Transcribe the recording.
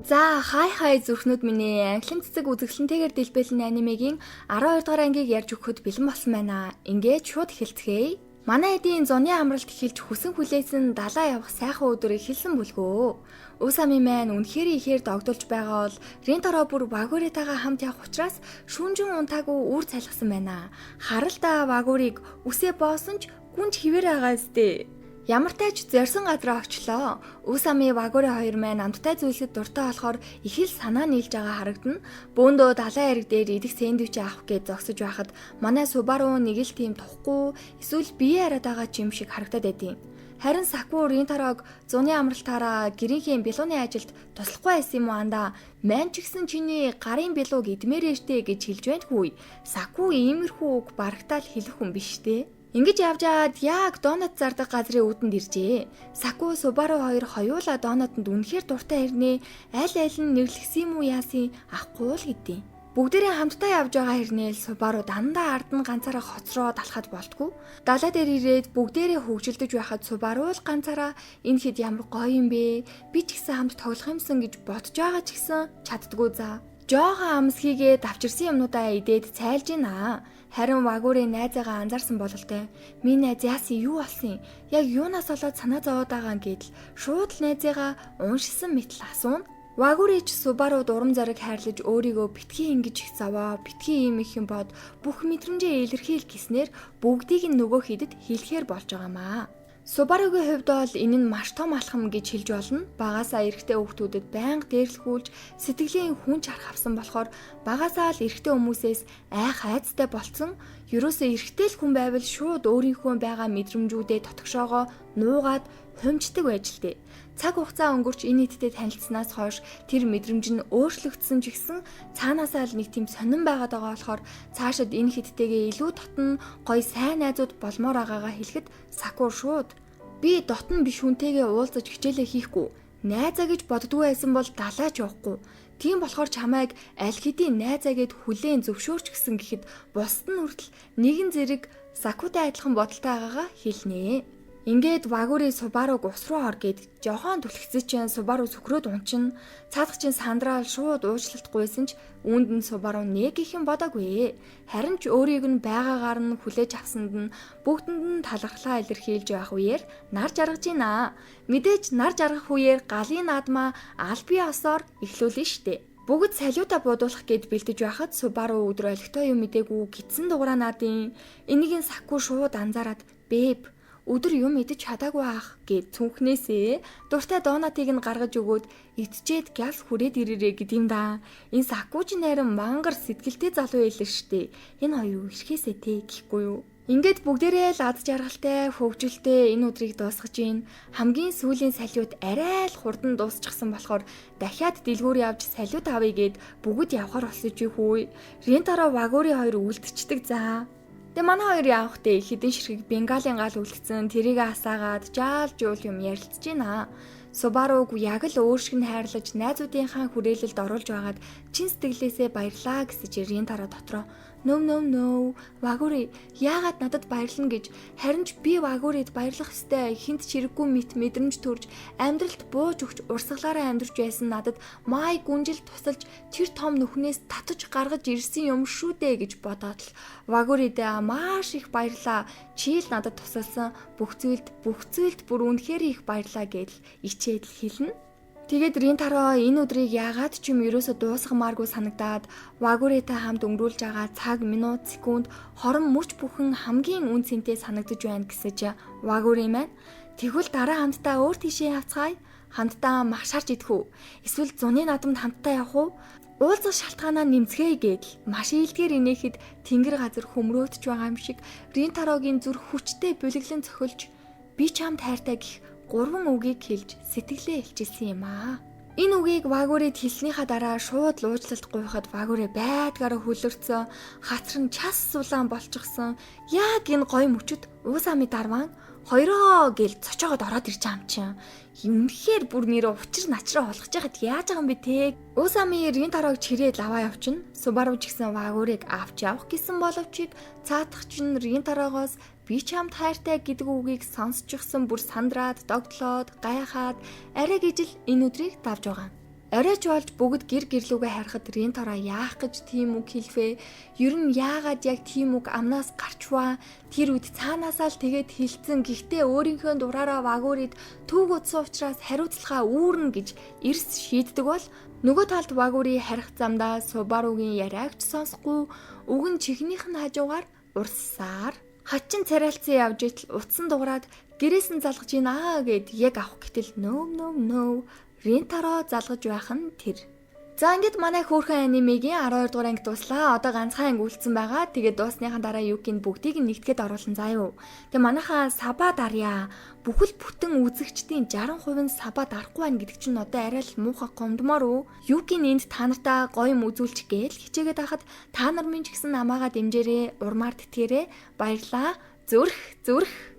За, хай хай зүрхнүүд минь ээ, Анхлын цэцэг үзэсгэлэнтэйгээр дэлбэлэн анимегийн 12 дугаар ангийг ярьж өгөхөд бэлэн болсон байна. Ингээд шууд эхэлцгээе. Манай эдийн зуны амралт эхэлж хүсэн хүлээсэн далаа явах сайхан өдөр эхэлсэн бүлгөө. Усами маань үнэхээр ихээр догдолж байгаа бол Ринтаро бүр Вагуритайгаа хамт явах учраас шүнжин унтаагүй үр цалхсан байна. Харалта Вагурыг үсээ боосон ч гүнж хിവэр байгаа сте. Ямар ч зорьсон газар очлоо. Усами, Вагури хоёр маань амттай зүйлсэд дуртай болохоор их л санаа нийлж байгаа харагдана. Бөөндөө далайн эрэг дээр идэх сэндвич авах гэж зогсож байхад манай Субару нэг л тийм тухгүй эсвэл бие яриад байгаа ч юм шиг харагдаад байдیں۔ Харин Саку Ринтарог зуны амралтаараа гэрийнхээ билууны ажилд туслахгүй байсан юм уу андаа? Ман ч гэсэн чиний гарын билууг идмээрээ штэ гэж хэлж байна хүү. Саку иймэрхүү үг барагтаал хэлэх хүн биш штэ. Ингэж явж аваад яг донат зардаг газрын үүдэнд иржээ. Саку, Субару хоёр хоёулаа донатанд үнэхээр дуртай хэрнээ аль аль нь нэрлэгсэн юм уу яасын авахгүй л гэдیں। Бүгдээрээ хамтдаа явж байгаа хэрнээ л Субару дандаа ард нь ганцаараа хоцроод алхаад болтгүй. Далай дээр ирээд бүгдээрээ хөгжилдөж байхад Субару л ганцаараа энэ хэд ямар гоё юм бэ? Би ч гэсэн хамт тоглох юмсан гэж бодож байгаа ч гэсэн чаддгүй за. Жохон амс хийгээд авчирсан юмнуудаа идээд цайлж гинэ. Харин Вагурын найзаагаа анзаарсан бололтой. Миний найз яасан, юу болсон юм? Яг юунаас болоод санаа зовоод байгаа юм гэдэл шууд л найзыгаа уншсан мэтэл асууна. Вагурич Субару дурам зориг хайрлаж өөрийгөө битгий ингэж их зовоо, битгий ийм их юм бод, бүх мэдрэмжээ илэрхийл гэснээр бүгдийг нь нөгөө хэдэд хэлэхээр болж байгаамаа. Субаругийн хувьд бол энэ нь маш том алхам гэж хэлж болно. Багасаа эрэгтэй хүүхдүүдэд байнга дээрлэхүүлж сэтгэлийн хүн чарх авсан болохоор багасаа л эрэгтэй хүмүүсээс айх айцтай болцсон. Ерөөсөө эрэгтэй л хүн байвал шууд өөрийнхөө байгаа мэдрэмжүүдээ дотгошоогоо нуугаад хумждаг байж л дээ. Цаг хугацаа өнгөрч энэ нийтдээ танилцсанаас хойш тэр мэдрэмж нь өөрчлөгдсөн ч гэсэн цаанаасаа л нэг тийм сонирн байгаад байгаа болохоор цаашид энэ хидтэйгээ илүү дотн гоё сайн найзууд болмоор байгаагаа хэлэхэд Саку шууд би дотн биш хүнтэйгээ уулзаж хичээлээ хийхгүй, найзаа гэж боддгоо байсан бол далаач явахгүй. Тийм болохоор чамайг аль хэдийн найзаа гэд хүлээн зөвшөөрч гисэн гэхэд бусд нь хүртэл нэгэн зэрэг Сакутай адилхан бодолтой байгаагаа хэлнэ. Ингээд Вагури Субаруг ус руу ор гэд жохон түлхсэн чинь Субару сөхрөөд унчин. Цаадах чинь сандраал шууд уучлалт гуйсан ч үүнд нь Субару нэг их юм бодоогүй. Харин ч өөрийг нь байгаагаар нь хүлээж авсанд нь бүгдэнд нь талархлаа илэрхийлж байх үеэр нар жаргаж байна. Мэдээж нар жаргах үеэр галын наадмаа аль бие осоор эхлүүлнэ штэ. Бүгд салюта буудуулах гээд бэлдэж байхад Субару өдөр олигтой юм мдээгүй гидсэн дугаараа наадын. Энийг нь Саку шууд анзаараад "Babe, өдөр юм идэж чадаагүй аах" гэд цүнхнээсээ дуртай донатыг нь гаргаж өгөөд идчээд гяс хүрээд ирээрээ гэдэм да. Энэ Сакуч нарийн мангар сэтгэлтэй залуу байлаа штэ. Энэ хоёр ирэхээсээ тэ гэхгүй юу? Ингээд бүгдээрээ л ад жаргалтай, хөгжилтэй энэ өдрийг дуусгаж гин. Хамгийн сүүлийн салют арай л хурдан дуусчихсан болохоор дахиад дэлгүүр явж салют авъя гэд бүгд явхаар болсон чи хүү. Ринтаро, Вагури хоёр үлдчихдэг заа. Тэгээ манай хоёр явахдаа хэдэн ширхэг Бенгалийн гал үлдсэн, тэрийг асаагаад жаал жуул юм ярилцж байна. Субаруг яг л өөр шиг нь хайрлаж найзуудынхаа хүрээлэлд оруулж байгаад чин сэтгэлээсээ баярлаа гэсэн чи Ринтаро дотроо "Нөө нөө нөө, Вагури яагаад надад баярлна гэж, харин ч би Вагурид баярлах ёстой, хинт ч хэрэггүй мэт мэдрэмж төрж амьдралд бууж өгч урсгалаараа амьдарч байсан надад май гүнжил тусалж тэр том нүхнээс татаж гаргаж ирсэн юм шүү дээ" гэж бодоод л Вагурид маш их баярлаа, чи л надад тусалсан, бүх зүйлд, бүх зүйлд бүр үнэхээр их баярлаа гэдэл ичээд л хэлнэ. Тэгээд Ринтаро энэ өдрийг яагаад ч юм ерөөсө дуусгамааргүй санагдаад Вагуритай хамт өнгөрүүлж байгаа цаг, минут, секунд, хорон мөч бүхэн хамгийн үн цэнтэй санагдаж байна гэсэн чи Вагури маань "Тэгвэл дараа хамтдаа өөр тийшээ явцгаая. Хамтдаа мах шарж идэх үү? Эсвэл зуны наадамд хамтдаа явах уу? Уулзах шалтгаанаа нэмцгээе" гэдэл маш ээлдгээр инээхэд тэнгэр газар хөмрөөдч байгаа юм шиг Ринтарогийн зүрх хүчтэй булиглан цохилж "Би чамд хайртай" гэх гурван үгийг хэлж сэтгэлээ илчилсэн юм аа. Энэ үгийг Вагурид хэлснийхаа дараа шууд луучлалт гуйхад Вагури байдгаараа хөлөрцөн, хацар нь час сулаан болчихсон. Яг энэ гоё мөчөд Уусами дарван хоёроо гэл цочоогод ороод ирж байгаа юм чинь. Үнэхээр бүр нэрээ учир начраа болгож яхад яаж байгаа юм бэ те? Уусами Ринтарог чирээд лаваа явчихна. Субару ч гэсэн Вагурыг авч явах гэсэн боловч цаатах чинь Ринтарогоос "Би чамд хайртай" гэдэг үгийг сонсчихсан бүр сандраад, догтлоод, гайхаад арай гижил энэ өдрийг давж байгаа. Оройч болж бүгд гэр гэрлүүгээ харахад Ринтаро яах гэж тийм үг хэлвэ? Ер нь яагаад яг тийм үг амнаас гарчваа? Тэр үед цаанаасаа л тэгээд хэлцэн. Гэхдээ өөрийнхөө дураараа Вагурид түүг утсан учраас хариуцлага үүрнэ гэж эрс шийддэг бол нөгөө талд Вагури харих замдаа Субаругийн яриагч сонсохгүй, уг нь чихнийх нь хажуугаар урссаар хачин царайлцсан явж итэл утсан дуграад гэрээс нь залгаж гинэ гэд яг авах гэтэл no, no, no, Ринтаро залгаж байх нь тэр. За, ингээд манай хөөрхөн анимегийн 12 дугаар анги дууслаа. Одоо ганцхан анги үлдсэн байгаа. Тэгээд дуусныхаа дараа Юкийн бүгдийг нь нэгтгэхэд оруулан заа юу. Тэгээ манайхаа sub аа даръя. Бүхэл бүтэн үзэгчдийн 60% нь sub аа дарахгүй байна гэдэг чинь одоо арай л муухай гомдмоор үү? Юкийн энд та нартаа гоё юм үзүүлчих гээл хичээгээд байхад та нар минь ч гэсэн намаагаа дэмжээрэй, урмаар тэтгээрэй. Баярлаа. Зүрх зүрх.